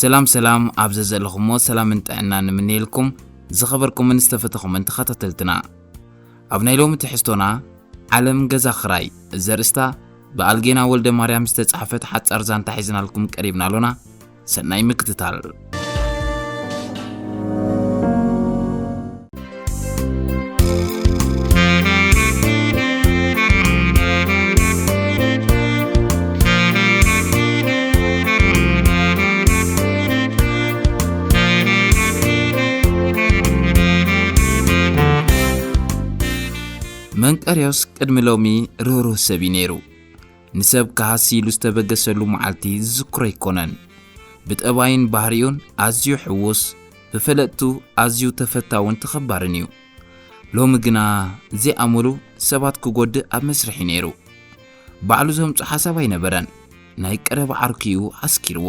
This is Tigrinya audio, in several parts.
ሰላም ሰላም፣ ኣብ ዘዘለኹሞ ሰላምን ጥዕናን ንምነየልኩም ዝኸበርኩምን ዝተፈተኹምን ተኸታተልትና። ኣብ ናይ ሎሚ ትሕዝቶና ዓለም ገዛ ኽራይ ዘርእስታ ብኣልጌና ወልደ ማርያም ዝተጻሕፈት ሓጻር ዛንታ ሒዝናልኩም ቀሪብና ኣሎና። ሰናይ ምክትታል። መንቀርዮስ ቅድሚ ሎሚ ርህሩህ ሰብ እዩ ነይሩ። ንሰብ ክሃሲ ኢሉ ዝተበገሰሉ መዓልቲ ዝዝክሮ ኣይኮነን። ብጠባይን ባህሪኡን ኣዝዩ ሕዉስ፣ ብፈለጥቱ ኣዝዩ ተፈታውን ተኸባርን እዩ። ሎሚ ግና ዘይኣመሉ ሰባት ክጎድእ ኣብ መስርሕ እዩ ነይሩ። ባዕሉ ዘምጾ ሓሳብ ኣይነበረን። ናይ ቀረባ ዓርኩ እዩ ኣስኪርዎ።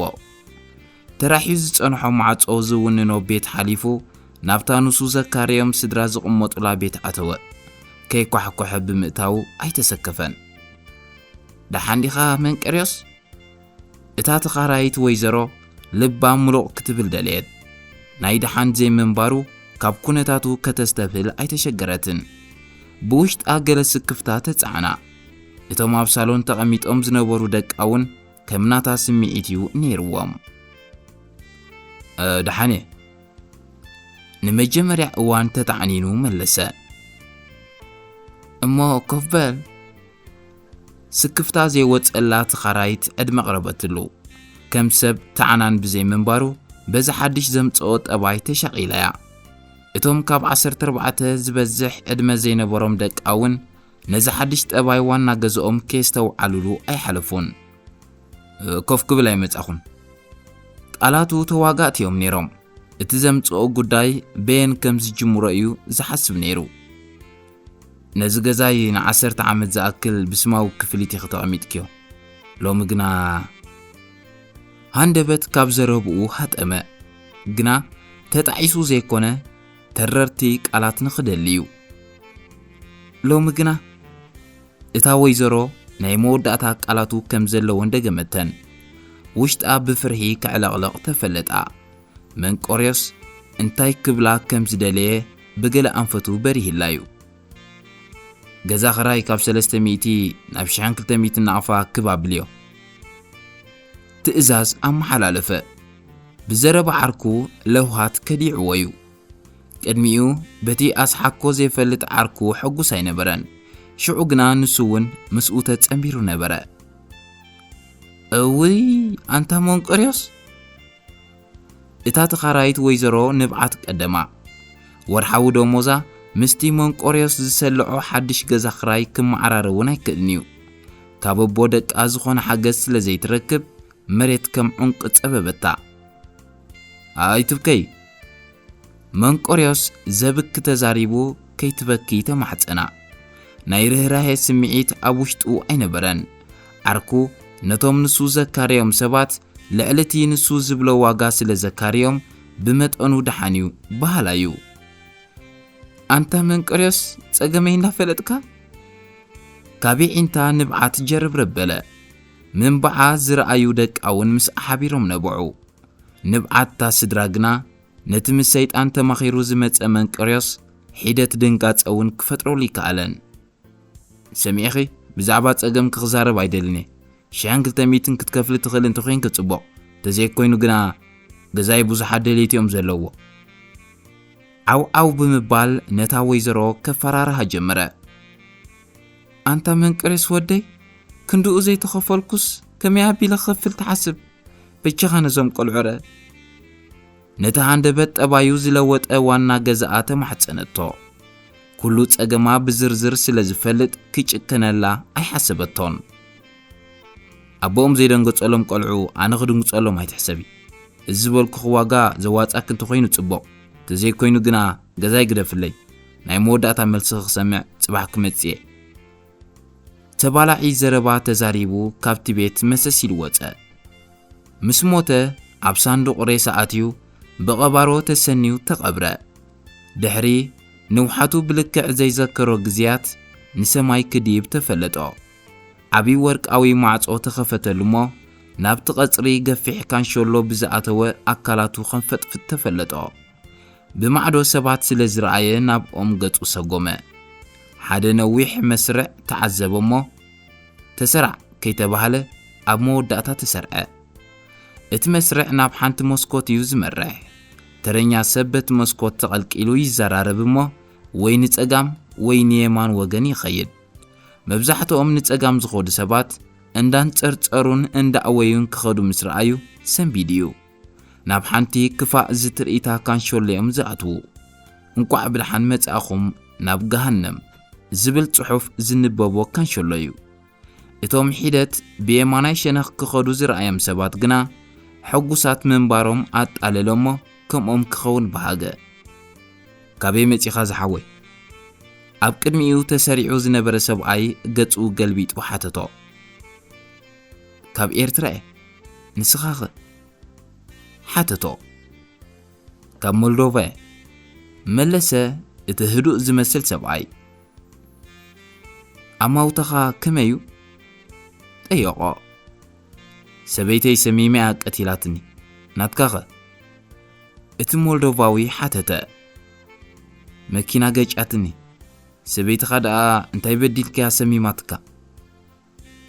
ተራሕዩ ዝጸንሖ ማዕጾ ዝውንኖ ቤት ሓሊፉ ናብታ ንሱ ዘካረዮም ስድራ ዝቕመጡላ ቤት ኣተወ። ከይኳሕኮሐ ብምእታዉ ኣይተሰከፈን። "ደሓን ዲኻ መንቀርዮስ?" እታ ተኻራይት ወይዘሮ ልባ ምሉቕ ክትብል ደለየት። ናይ ደሓን ዘይምንባሩ ካብ ኩነታቱ ከተስተብህል ኣይተሸገረትን። ብውሽጣ ገለ ስክፍታ ተጻዕና። እቶም ኣብ ሳሎን ተቐሚጦም ዝነበሩ ደቃ እውን ከም ናታ ስምዒት እዩ ነይርዎም። "እ፣ ደሓን እየ።" ንመጀመርያ እዋን ተታዕኒኑ መለሰ። "እሞ ኮፍ በል።" ስክፍታ ዘይወጸላ ተኻራይት ዕድመ ቀረበትሉ። ከም ሰብ ተዓናን ብዘይ ምንባሩ በዚ ሓድሽ ዘምጽኦ ጠባይ ተሻቒላ እያ። እቶም ካብ ዓሰርተ ኣርባዕተ ዝበዝሕ ዕድመ ዘይነበሮም ደቃ እውን ነዚ ሓድሽ ጠባይ ዋና ገዝኦም ከየስተውዓሉሉ ኣይሓለፉን። "ኮፍ ክብል ኣይመጻኹን።" ቃላቱ ተዋጋእቲ እዮም ነይሮም። እቲ ዘምጽኦ ጉዳይ በየን ከም ዝጅምሮ እዩ ዝሓስብ ነይሩ። "ነዚ ገዛይ ንዓሰርተ ዓመት ዝኣክል ብስማዊ ክፍሊት ኢኺ ተቐሚጥክዮ። ሎሚ ግና" ሃንደበት ካብ ዘረብኡ ሃጠመ። ግና ተጣዒሱ ዘይኮነ ተረርቲ ቃላት ንኽደሊ እዩ። ሎሚ ግና እታ ወይዘሮ ናይ መወዳእታ ቃላቱ ከም ዘለወን ደገመተን። ውሽጣ ብፍርሒ ክዕለቕለቕ ተፈለጣ። መንቆርዮስ እንታይ ክብላ ከም ዝደለየ ብገለ ኣንፈቱ በሪህላ እዩ። "ገዛ ኽራይ ካብ ሰለስተ ሚእቲ ናብ ሽሕን ክልተ ሚእትን ናቕፋ ክብ ኣብልዮ።" ትእዛዝ ኣመሓላለፈ። ብዘረባ ዓርኩ ለውሃት ከዲዕዎ እዩ። ቅድሚኡ በቲ ኣስሓኮ ዘይፈልጥ ዓርኩ ሕጉስ ኣይነበረን። ሽዑ ግና ንሱ እውን ምስኡ ተጸንቢሩ ነበረ። "እውይ፣ ኣንታ መንቆርዮስ!" እታ ተኻራይት ወይዘሮ ንብዓት ቀደማ። ወርሓዊ ደሞዛ ምስቲ መንቆርዮስ ዝሰልዖ ሓድሽ ገዛ ኽራይ ክመዓራረ እውን ኣይክእልን እዩ። ካብ ኣቦ ደቃ ዝኾነ ሓገዝ ስለ ዘይትረክብ መሬት ከም ዑንቂ ጸበበታ። "ኣይትብከይ!" መንቆርዮስ ዘብክ ተዛሪቡ ከይትበኪ ተማሕጸና። ናይ ርህራሄ ስምዒት ኣብ ውሽጡ ኣይነበረን። ዓርኩ ነቶም ንሱ ዘካረዮም ሰባት ልዕሊ እቲ ንሱ ዝብሎ ዋጋ ስለ ዘካረዮም ብመጠኑ ደሓን እዩ በሃላይ እዩ። "ኣንታ መንቆርዮስ ጸገመይ እንዳፈለጥካ?" ካብ ዒንታ ንብዓት ጀርብረብ በለ። ምንባዓ ዝረኣዩ ደቃ እውን ምስኣ ሓቢሮም ነብዑ። ንብዓት እታ ስድራ ግና ነቲ ምስ ሰይጣን ተማኺሩ ዝመጸ መንቀርዮስ ሒደት ድንጋጸ እውን ክፈጥረሉ ይከኣለን። "ሰሚዕኺ፣ ብዛዕባ ጸገምኪ ክዛረብ ኣይደልን እየ። ሽሕን ክልተ ሚእትን ክትከፍሊ ትኽእሊ እንተኾይንኪ ጽቡቕ፣ ተዘይኮይኑ ግና ገዛይ ብዙሓት ደለይቲ እዮም ዘለዎ።" ዓውዓው ብምባል ነታ ወይዘሮ ከፈራርሃ ጀመረ። "ኣንታ መንቀርዮስ ወደይ፣ ክንድኡ ዘይተኸፈልኩስ ከመይ ኣቢለ ክኸፍል ትሓስብ? በጃኻ ነዞም ቆልዑ ርእ።" ነቲ ሃንደበት ጠባዩ ዝለወጠ ዋና ገዛኣ ተማሕጸነቶ። ኩሉ ጸገማ ብዝርዝር ስለ ዝፈልጥ ክጭክነላ ኣይሓሰበቶን። "ኣቦኦም ዘይደንገጸሎም ቆልዑ ኣነ ክድንግጸሎም ኣይትሕሰቢ። እዚ ዝበልኩኺ ዋጋ ዘዋጻኪ እንተኾይኑ ጽቡቕ፣ ተዘይኮይኑ ግና ገዛይ ግደፍለይ። ናይ መወዳእታ መልስኺ ክሰምዕ ጽባሕ ክመጽእ እየ።" ተባላዒ ዘረባ ተዛሪቡ ካብቲ ቤት መሰስ ኢሉ ወጸ። ምስ ሞተ ኣብ ሳንዱቕ ሬሳ ኣትዩ ብቐባሮ ተሰንዩ ተቐብረ። ድሕሪ ንውሓቱ ብልክዕ ዘይዘከሮ ግዜያት ንሰማይ ክድይብ ተፈለጦ። ዓቢ ወርቃዊ ማዕጾ ተኸፈተሉ እሞ ናብቲ ቀጽሪ ገፊሕ ካንሸሎ ብዝኣተወ ኣካላቱ ከንፈጥፍጥ ተፈለጦ። ብማዕዶ ሰባት ስለ ዝረኣየ ናብኦም ገጹ ሰጎመ። ሓደ ነዊሕ መስርዕ ተዓዘበ እሞ፣ "ተሰራዕ" ከይተባህለ ኣብ መወዳእታ ተሰርዐ። እቲ መስርዕ ናብ ሓንቲ መስኮት እዩ ዝመርሕ። ተረኛ ሰብ በቲ መስኮት ተቐልቂሉ ይዘራረብ እሞ፣ ወይ ንጸጋም ወይ ንየማን ወገን ይኸይድ። መብዛሕትኦም ንጸጋም ዝኸዱ ሰባት እንዳንጸርጸሩን እንዳኣወዩን ክኸዱ ምስ ረኣዩ ሰንቢዱ እዩ። ናብ ሓንቲ ክፋእ ዝትርኢታ ካንሸሎ እዮም ዝኣትዉ። "እንቋዕ ብደሓን መጻእኹም ናብ ገሃነም" ዝብል ጽሑፍ ዝንበቦ ካንሸሎ እዩ። እቶም ሒደት ብየማናይ ሸነኽ ክኸዱ ዝረኣዮም ሰባት ግና ሕጉሳት ምንባሮም ኣጣለሎሞ፣ ከምኦም ክኸውን በሃገ። "ካበይ መጺኻ ዝሓወይ?" ኣብ ቅድሚኡ ተሰሪዑ ዝነበረ ሰብኣይ ገጹ ገልቢጡ ሓተቶ። "ካብ ኤርትራ እየ። ንስኻኸ?" ሓተቶ። "ካብ ሞልዶቫ እየ" መለሰ እቲ ህዱእ ዝመስል ሰብኣይ። "ኣማውታኻ ከመይ እዩ?" ጠየቖ። "ሰበይተይ ሰሚመያ ቀቲላትኒ። ናትካኸ?" እቲ ሞልዶቫዊ ሓተተ። "መኪና ገጫትኒ። ሰበይትኻ ደኣ እንታይ በዲልክያ ሰሚማትካ?"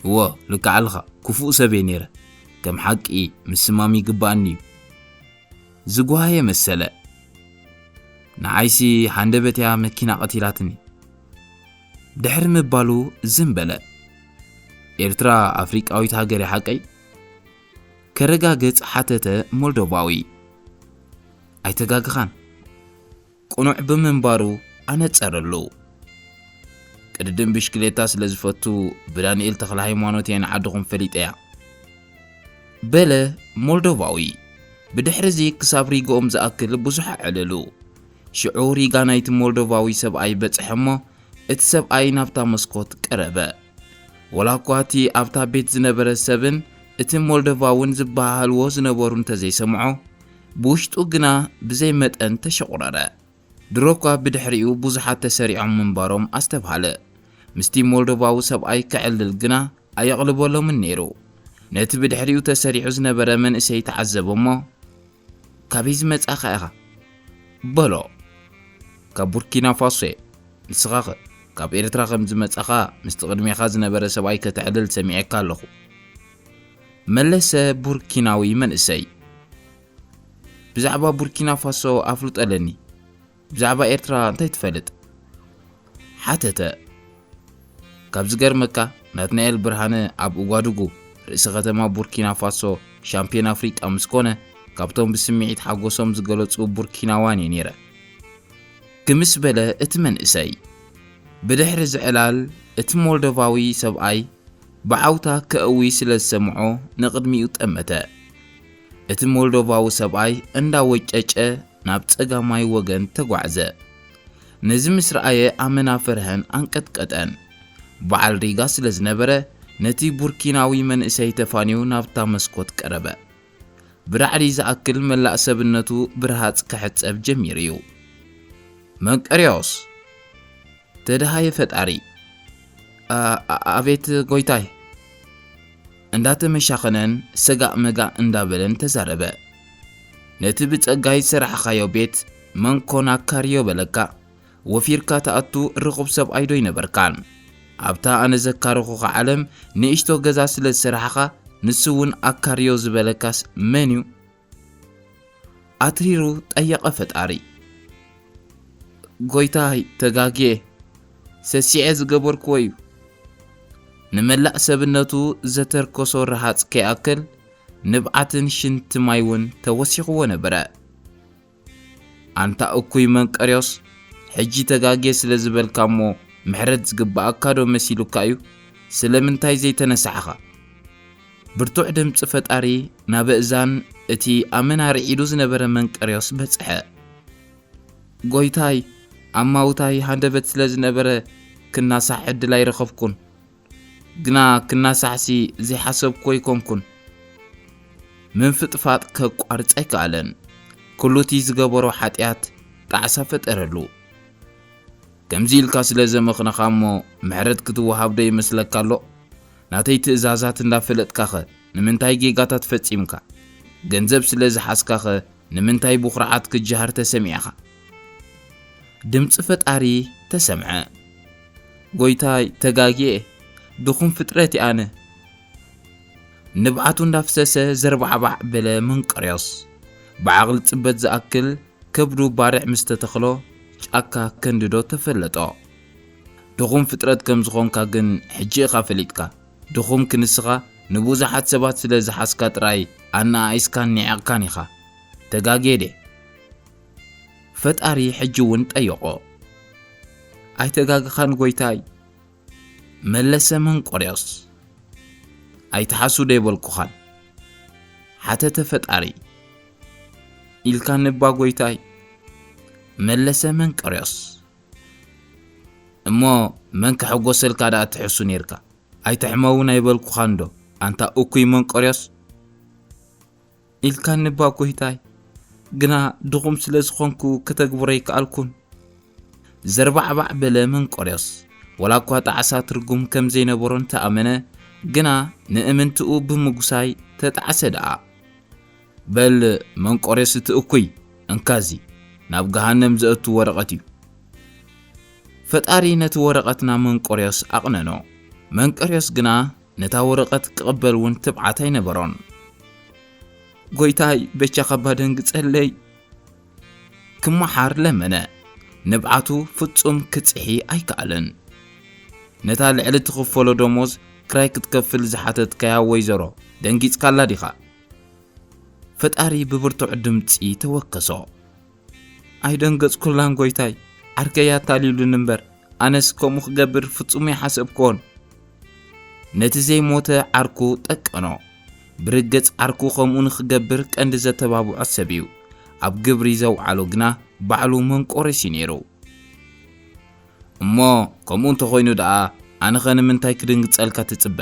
"እወ፣ ልክዕ ኣለኻ። ክፉእ ሰብ እየ ነይረ። ከም ሓቂ ምስማም ይግብኣኒ እዩ" ዝጓሃየ መሰለ። "ንዓይሲ ሃንደበት እያ መኪና ቀቲላትኒ" ድሕሪ ምባሉ ዝም በለ። "ኤርትራ ኣፍሪቃዊት ሃገር እያ ሓቀይ?" ከረጋግጽ ሓተተ ሞልዶቫዊ። "ኣይተጋግኻን" ቅኑዕ ብምንባሩ ኣነጸረሉ። "ቅድድም ብሽክሌታ ስለ ዝፈቱ ብዳንኤል ተኽለ ሃይማኖት እየ ንዓድኹም ፈሊጠያ" በለ ሞልዶቫዊ። ብድሕርዚ ክሳብ ሪግኦም ዝኣክል ብዙሕ ኣዕለሉ። ሽዑ ሪጋ ናይቲ ሞልዶቫዊ ሰብኣይ በጽሐ እሞ፣ እቲ ሰብኣይ ናብታ መስኮት ቀረበ። ወላ እኳ እቲ ኣብታ ቤት ዝነበረ ሰብን እቲ ሞልዶቫውን ዝበሃሃልዎ ዝነበሩ እንተዘይሰምዖ፣ ብውሽጡ ግና ብዘይ መጠን ተሸቑረረ። ድሮ እኳ ብድሕሪኡ ብዙሓት ተሰሪዖም ምንባሮም ኣስተብሃለ። ምስቲ ሞልዶቫዊ ሰብኣይ ክዕልል ግና ኣየቕልበሎምን ነይሩ። ነቲ ብድሕሪኡ ተሰሪዑ ዝነበረ መንእሰይ ተዓዘበ እሞ፣ "ካበይ ዝመጻኻ ኢኻ?" በሎ። "ካብ ቡርኪና ፋሶ እየ። ንስኻኸ ካብ ኤርትራ ከም ዝመጻኻ ምስቲ ቅድሜኻ ዝነበረ ሰብኣይ ከተዕልል ሰሚዐካ ኣለኹ" መለሰ ቡርኪናዊ መንእሰይ። "ብዛዕባ ቡርኪና ፋሶ ኣፍልጦ ኣለኒ። ብዛዕባ ኤርትራ እንታይ ትፈልጥ?" ሓተተ። "ካብ ዝገርመካ፣ ናትናኤል ብርሃነ ኣብ ኡጋዱጉ፣ ርእሲ ከተማ ቡርኪና ፋሶ፣ ሻምፒዮን ኣፍሪቃ ምስ ኮነ፣ ካብቶም ብስምዒት ሓጎሶም ዝገለጹ ቡርኪናዋን እየ ነይረ" ክምስ በለ እቲ መንእሰይ። ብድሕሪ ዝዕላል፣ እቲ ሞልዶቫዊ ሰብኣይ ብዓውታ ከእዊ ስለ ዝሰምዖ ንቕድሚኡ ጠመተ። እቲ ሞልዶቫዊ ሰብኣይ እንዳወጨጨ ናብ ጸጋማይ ወገን ተጓዕዘ። ነዚ ምስ ረኣየ ኣመና ፈርሀን ኣንቀጥቀጠን። በዓል ሪጋ ስለ ዝነበረ ነቲ ቡርኪናዊ መንእሰይ ተፋንዩ ናብታ መስኮት ቀረበ። ብራዕዲ ዝኣክል መላእ ሰብነቱ ብርሃጽ ክሕጸብ ጀሚሩ እዩ። "መንቀርዮስ!" ተደሃየ ፈጣሪ። "ኣ-፣ ኣ-፣ ኣቤት ጎይታይ!" እንዳተመሻኸነን ሰጋእ መጋእ እንዳበለን ተዛረበ። "ነቲ ብጸጋይ ዝሰራሕኻዮ ቤት መን ኮን ኣካርዮ በለካ? ወፊርካ ትኣቱ ርኹብ ሰብኣይ ዶ ኣይነበርካን? ኣብታ ኣነ ዘካረኹኻ ዓለም ንእሽቶ ገዛ ስለ ዝሰራሕኻ፣ ንሱ እውን ኣካርዮ ዝበለካስ መን እዩ?" ኣትሪሩ ጠየቐ ፈጣሪ። "ጎይታይ፣ ተጋግየ፣ ሰሲዐ ዝገበርክዎ እዩ።" ንመላእ ሰብነቱ ዘተርከሶ ረሃጽ ከይኣክል ንብዓትን ሽንቲ ማይ እውን ተወሲኽዎ ነበረ። "ኣንታ እኩይ መንቀርዮስ፣ ሕጂ ተጋግየ ስለ ዝበልካ እሞ ምሕረት ዝግብኣካ ዶ መሲሉካ እዩ? ስለምንታይ ዘይተነሳሕኻ?" ብርቱዕ ድምጺ ፈጣሪ ናብ ኣእዛን እቲ ኣመና ርዒዱ ዝነበረ መንቀርዮስ በጽሐ። "ጎይታይ፣ ኣማውታይ ሃንደበት ስለ ዝነበረ ክናሳሕ ዕድል ኣይረኸብኩን። ግና ክናሳሕሲ ዘይሓሰብኩ ኣይኮንኩን።" ምንፍጥፋጥ ከቋርጽ ኣይከኣለን። ኩሉ እቲ ዝገበሮ ሓጢኣት ጣዕሳ ፈጠረሉ። "ከምዚ ኢልካ ስለ ዘመኽነኻ እሞ ምሕረት ክትወሃብ ዶ ይመስለካ ኣሎ? ናተይ ትእዛዛት እንዳፈለጥካኸ ንምንታይ ጌጋታት ፈጺምካ? ገንዘብ ስለ ዝሓዝካኸ ንምንታይ ብኹርዓት ክጀሃር ተሰሚዕኻ? ድምጺ ፈጣሪ ተሰምዐ። ጎይታይ፣ ተጋግየ፣ ድኹም ፍጥረት እየ ኣነ። ንብዓቱ እንዳፍሰሰ ዘርባዕባዕ በለ መንቀርዮስ። ብዓቕሊ ጽበት ዝኣክል ከብዱ ባርዕ ምስ ተተኽሎ፣ ጫካ ከንድዶ ተፈለጦ። ድኹም ፍጥረት ከም ዝኾንካ ግን ሕጂ ኢኻ ፈሊጥካ። ድኹም ክንስኻ ንብዙሓት ሰባት ስለ ዝሓዝካ ጥራይ ኣነኣኢስካን ኒዒቕካን ኢኻ። ተጋግየ ድየ? ፈጣሪ ሕጂ እውን ጠየቖ። ኣይተጋግኻን ጎይታይ፣ መለሰ መንቆርዮስ። ኣይትሓሱ ዶ ኣይበልኩኻን? ሓተተ ፈጣሪ። ኢልካኒ እባ ጎይታይ፣ መለሰ መንቆርዮስ። እሞ መን ክሕጎሰልካ ደኣ ትሕሱ ኔርካ? ኣይትሕመውን ኣይበልኩኻን ዶ ኣንታ እኩይ መንቆርዮስ? ኢልካኒ እባ ጎይታይ፣ ግና ድኹም ስለ ዝኾንኩ ከተግብሮ ኣይከኣልኩን። ዘርባዕባዕ በለ መንቆርዮስ። ወላ እኳ ጣዕሳ ትርጉም ከም ዘይነበሮ እንተኣመነ፣ ግና ንእምንትኡ ብምጉሳይ ተጣዕሰ ደኣ። በል መንቆርዮስ እቲ እኩይ፣ እንካዚ ናብ ገሃነም ዘእቱ ወረቐት እዩ። ፈጣሪ ነቲ ወረቐት ናብ መንቆርዮስ ኣቕነኖ። መንቆርዮስ ግና ነታ ወረቐት ክቕበል እውን ትብዓት ኣይነበሮን። ጎይታይ፣ በጃኻ እባ ደንግጸለይ፣ ክመሓር ለመነ። ንብዓቱ ፍጹም ክጽሒ ኣይከኣለን። ነታ ልዕሊ ትኽፈሎ ደሞዝ ክራይ ክትከፍል ዝሓተትካያ ወይዘሮ ደንጊጽካላ ዲኻ? ፈጣሪ ብብርቱዕ ድምጺ ተወከሶ። ኣይደንገጽኩላን ጎይታይ፣ ዓርከይ ኣታሊሉኒ እምበር፣ ኣነስ ከምኡ ክገብር ፍጹም ኣይሓሰብኩዎን። ነቲ ዘይሞተ ዓርኩ ጠቀኖ። ብርግጽ ዓርኩ ከምኡ ንኽገብር ቀንዲ ዘተባብዖ ሰብ እዩ። ኣብ ግብሪ ዘውዓሎ ግና ባዕሉ መንቆርዮስ እዩ ነይሩ። እሞ ከምኡ እንተኾይኑ ደኣ ኣነኸ ንምንታይ ክድንግጸልካ ትጽበ?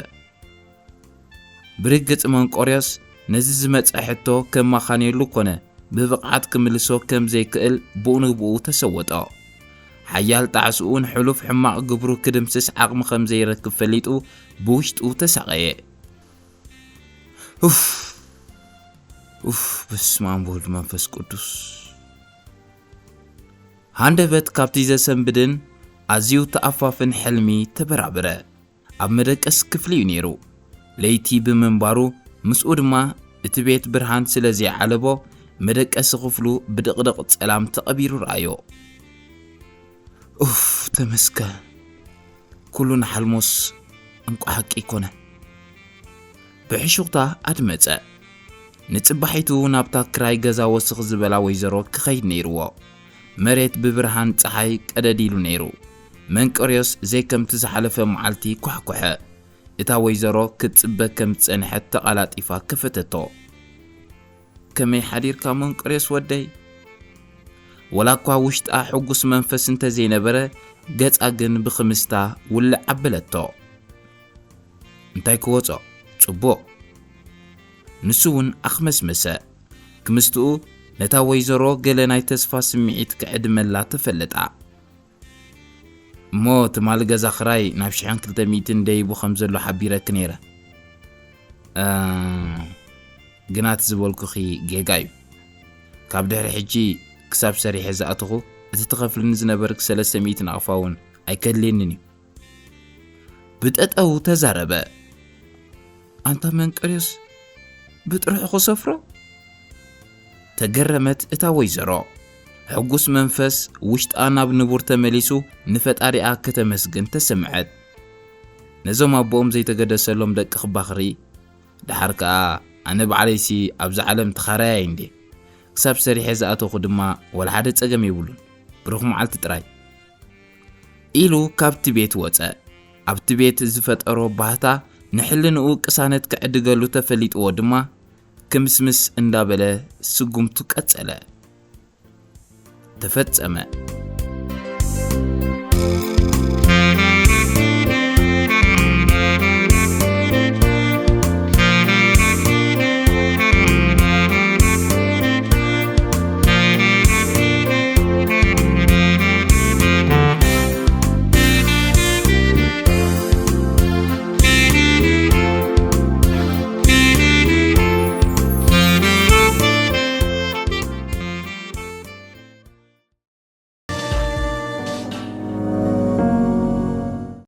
ብርግጽ መንቆርዮስ ነዚ ዝመጸ ሕቶ ከማኻንየሉ ኮነ ብብቕዓት ክምልሶ ከም ዘይክእል ብኡ ንብኡ ተሰወጦ። ሓያል ጣዕስኡን ሕሉፍ ሕማቕ ግብሩ ክድምስስ ዓቕሚ ከም ዘይረክብ ፈሊጡ ብውሽጡ ተሳቐየ። ኡፍ! ኡፍ! በስመ ኣብ ወወልድ መንፈስ ቅዱስ። ሃንደበት ካብቲ ዘሰንብድን ኣዝዩ ተኣፋፍን ሕልሚ ተበራበረ። ኣብ መደቀሲ ክፍሊ እዩ ነይሩ። ለይቲ ብምንባሩ፣ ምስኡ ድማ እቲ ቤት ብርሃን ስለ ዘይዓለቦ፣ መደቀሲ ክፍሉ ብድቕድቕ ጸላም ተቐቢሩ ረኣዮ። ኡፍ፣ ተመስገን። ኩሉ ንሓልሞስ እንቋ ሓቂ ኣይኮነ። ብሕሹኽታ ኣድመጸ። ንጽባሒቱ ናብታ ክራይ ገዛ ወስኽ ዝበላ ወይዘሮ ክኸይድ ነይርዎ። መሬት ብብርሃን ጸሓይ ቀደድ ኢሉ ነይሩ። መንቀርዮስ ዘይከምቲ ዝሓለፈ መዓልቲ ኳሕኮሐ። እታ ወይዘሮ ክትጽበ ከም ዝጸንሐት ተቓላጢፋ ከፈተቶ። ከመይ ሓዲርካ መንቀርዮስ ወደይ? ወላ እኳ ውሽጣ ሕጉስ መንፈስ እንተ ዘይነበረ፣ ገጻ ግን ብኽምስታ ውልዕ ኣበለቶ። እንታይ ክወጾ? ጽቡቕ። ንሱ እውን ኣኽመስመሰ። ክምስትኡ ነታ ወይዘሮ ገለ ናይ ተስፋ ስምዒት ክዕድመላ ተፈለጣ። እሞ ትማሊ ገዛ ክራይ ናብ ሽሕን ክልተ ሚእትን ደይቡ ከም ዘሎ ሓቢረኪ ነይረ። እ፣ ግና እቲ ዝበልኩኺ ጌጋ እዩ። ካብ ድሕሪ ሕጂ ክሳብ ሰሪሐ ዝኣተኹ፣ እቲ ትኸፍልኒ ዝነበርኪ ሰለስተ ሚእቲ ናቕፋ እውን ኣይከድልየንን እዩ። ብጠጠው ተዛረበ። ኣንታ መንቀርዮስ፣ ብጥርሑ ክሰፍሮ? ተገረመት እታ ወይዘሮ። ሕጉስ መንፈስ ውሽጣ ናብ ንቡር ተመሊሱ ንፈጣሪኣ ከተመስግን ተሰምዐት። ነዞም ኣቦኦም ዘይተገደሰሎም ደቅኺ እባ ክርኢ። ደሓር ከኣ ኣነ ባዕለይሲ ኣብዛ ዓለም ተኻራያይ እንድየ። ክሳብ ሰሪሐ ዝኣተኹ ድማ ዋላ ሓደ ጸገም የብሉን። ብሩኽ መዓልቲ ጥራይ። ኢሉ ካብቲ ቤት ወጸ። ኣብቲ ቤት ዝፈጠሮ ባህታ ንሕልንኡ ቅሳነት ክዕድገሉ ተፈሊጥዎ ድማ ክምስምስ እንዳበለ ስጉምቱ ቀጸለ። ተፈጸመ።